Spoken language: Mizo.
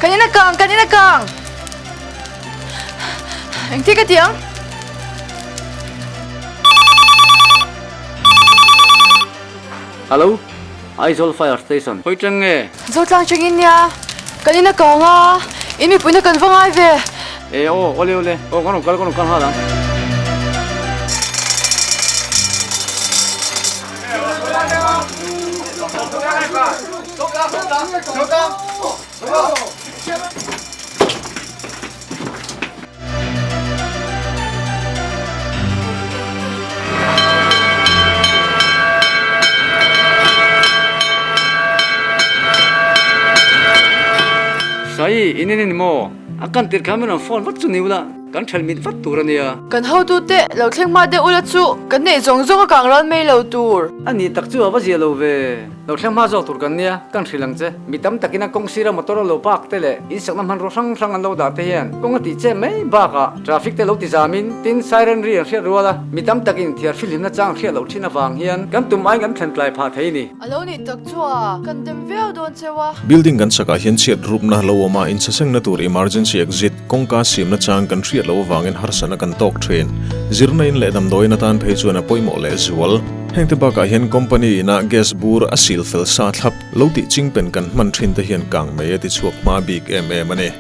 Kan in a kang! Kan in a kang! Engtin ka ti ang? Hello, Aizawl Fire Station. Hawi tang nge? Zotlang tangin nia, kan in a kang a, in mipuina kan va ngai ve. E aw, awle awle, aw kan rawn kal kan rawn kal nghal ang. Sai, in in in maw? A kan tir khan min rawn phone vat chu ni ula, kan ṭhelh mit vat tur a nia. Kan hotute lo thleng hma deuh ula chu kan neih zawng zawng a kang ral mai lo tur. A nih tak chu a va zia lo ve. Lo thleng hma zawk tur kan nia, kan hrilh ang che. Mi tam takin a kawng sira motor a lo park te leh in sakna hmanrua hrang hrang an lo dah te hian kawng a tih che mai bakah traffic te lo ti zamin tin siren ri an hriat rual a, mi tam takin thiar fihlimna chang hriat loh thin avang hian kan tum aiin kan thlen tlai phah thei ni. A lo nih tak chu a, kan dem viau dawn cheu a. Building kan chakah hian chhiat rupna lo awm a, insasengna tur emergency exit, kawngka siamna chang kan hriat loh avangin harsatna kan tawk thin. Zirna in leh damdawiin atan phei chuan a pawimawh lehzual. Hengte bakah hian company ina gas bur a sil fel sa thlap lo tih chingpen kan hman thin te hian kang mai a ti chhuak hma bik em em a ni.